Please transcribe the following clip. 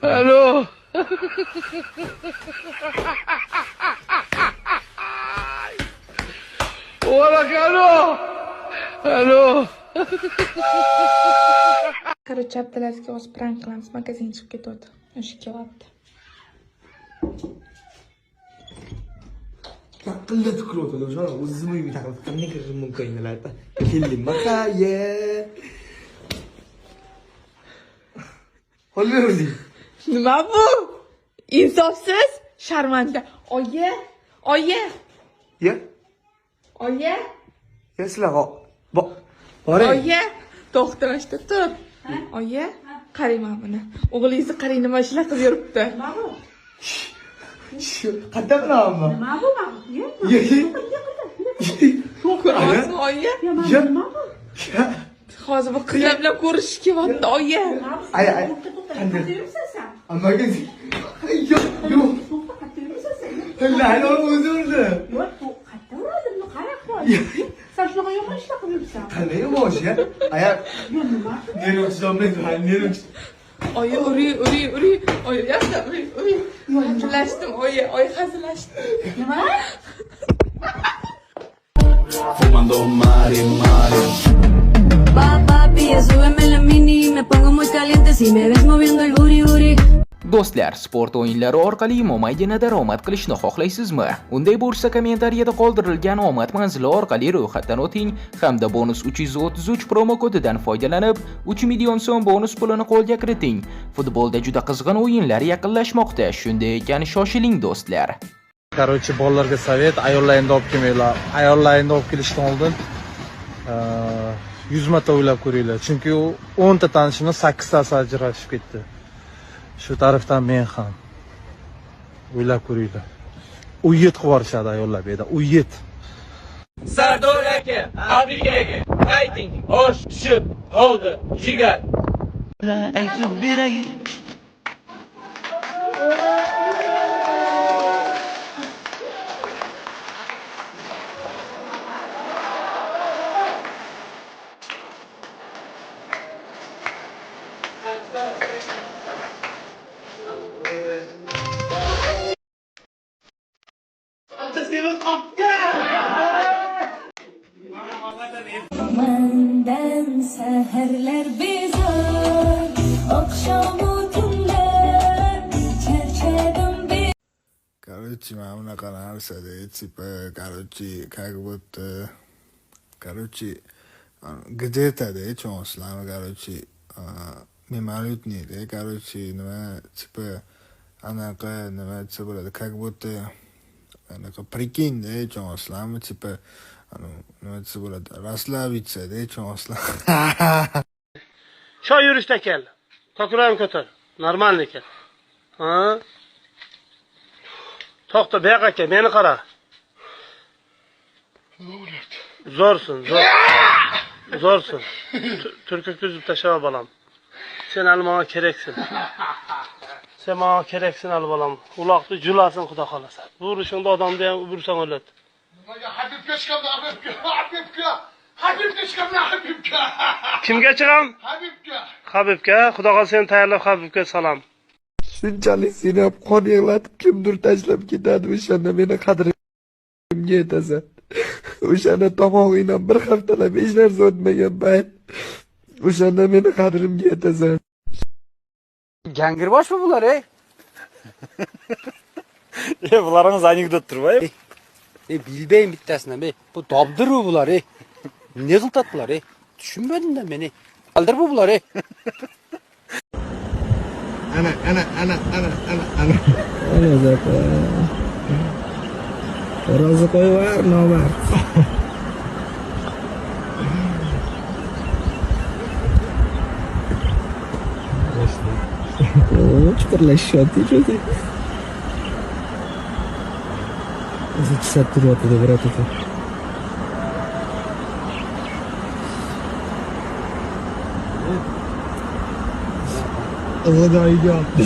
Alo. ولك الو الو. Короче, Abdulazizga hozir prank qilamiz. Magazinga chiqib ketyapti. O'sha kelyapti. Taqilla tukiryotadi o'shani o'zim uyimga taqilib qanday kirishim mumkin keldim maqaye Hollywood. Nima bu? Insofsiz, sharmanda. Oyi, oyi, Ya, oyi, ya sizlar boring. Oyi. To'xta, mana shu yerda tur. Oyi, qarang mana buni. O'g'lingizni qarang, nima ishlar qilib yuribdi. Nima bu? Qayerdan bilamanmi? Nima bu? Ye? Ye. Ko'ryapsizmi, oyi? Ya, mana Ya. nima bu? Ya. Hozir bu qizlar bilan ko'rishishga kelyapti, oyi. Nima bu? Ay, ay. To'xta, to'xta. Qanday? Qayerda yuribsan sen? Magazin. Yo'q, yo'q. To'xta, qayerda yuribsan sen? Laylo o'zi urdi. Yo'q, qayerda uradi? Buni qara ahvol. Sen shunaqa yomon ishlar qilib yuribsan. Qanday yomon ya? Aya, Yo, nima? nerv chidolmayman, nerv. Oyi, uring, uring, uring. Oyi, yaxshi, uring, uring. Hazillashdim, oyi, oyi hazillashdim. Nima? Fumando mari, mari. Pa, papi, súbeme la mini, me pongo muy caliente si me ves moviendo el booty booty. Do'stlar, sport o'yinlari orqali mo'maygina daromad qilishni xohlaysizmi? Unday bo'lsa, kommentariyada qoldirilgan omad manzili orqali ro'yxatdan o'ting hamda bonus 333 promo kodidan foydalanib 3 million so'm bonus pulini qo'lga kiriting. Futbolda juda qizg'in o'yinlar yaqinlashmoqda. Shunday ekan, shoshiling do'stlar. Короче, bolalarga совет, ayollar endi olib kelmanglar. Ayollar endi olib kelishdan oldin 100 marta o'ylab ko'ringlar. Chunki u 10 ta tanishimdan 8 tasi ajrashib ketdi. Shu tarafdan men ham o'ylab ko'ringlar. Uyet qilib yuborishadi ayollar bu yerda. Uyet. Sardor aka, Afrikaga qayting, osh pishib qoldi, jigar. Aytib beray. Mandan saharlar bezor, oqshomu tunlar charchadim. Короче, mana bunaqa narsada, типа, короче, как будто, короче, где-то, да, tushunasizlarmi, короче, мимолетный, да, короче, nima, типа, anaqa, nima desa bo'ladi, как будто, anaqa, прикинь, да, tushunasizlarmi, типа, nima desa bo'ladi, расслабиться, да, tushunasizlar. Sho yurishda kel. Ko'kragini ko'tar. Нормально kel. Ha? To'xta, bu yoqqa kel, meni qara. Zo'rsin, zo'r. Zo'rsin. Turkukni uzib tashlama bolam. Sen hali menga keraksin. Sen menga keraksin hali bolam. Uloqni julasin xudo xolasa. Bu urishingda odamni ham ursang o'ladi. Habibga chiqaman, Habibga, Habibga, Habibga chiqaman, Habibga, Kimga chiqam? Habibga. Habibga. Xudo xolasa seni tayyorlab Habibga salom. Shunchalik seni ham qon yig'latib kimdir tashlab ketadi, o'shanda meni qadrimga yetasan. O'shanda tomog'ingdan bir haftalab hech narsa o'tmagan payt, o'shanda meni qadrimga yetasan. Gangirboshmi bular, ey? E, bularыңыз анекдот турбайбы? E, bilmayman bittasini ham, ey. Bu dobdirmi bular, ey? Ne qilib bular, ey? Tushunmadim da men, ey. Qaldirmi bular, ey? Ana, ana, ana, ana, ana, ana. Ana zafar. Xo'rozni qo'yib nomard. Chuqurlashishyapti o'zi. O'zi tishlab turyapti, брат aka. O'zi joyiga yotdi.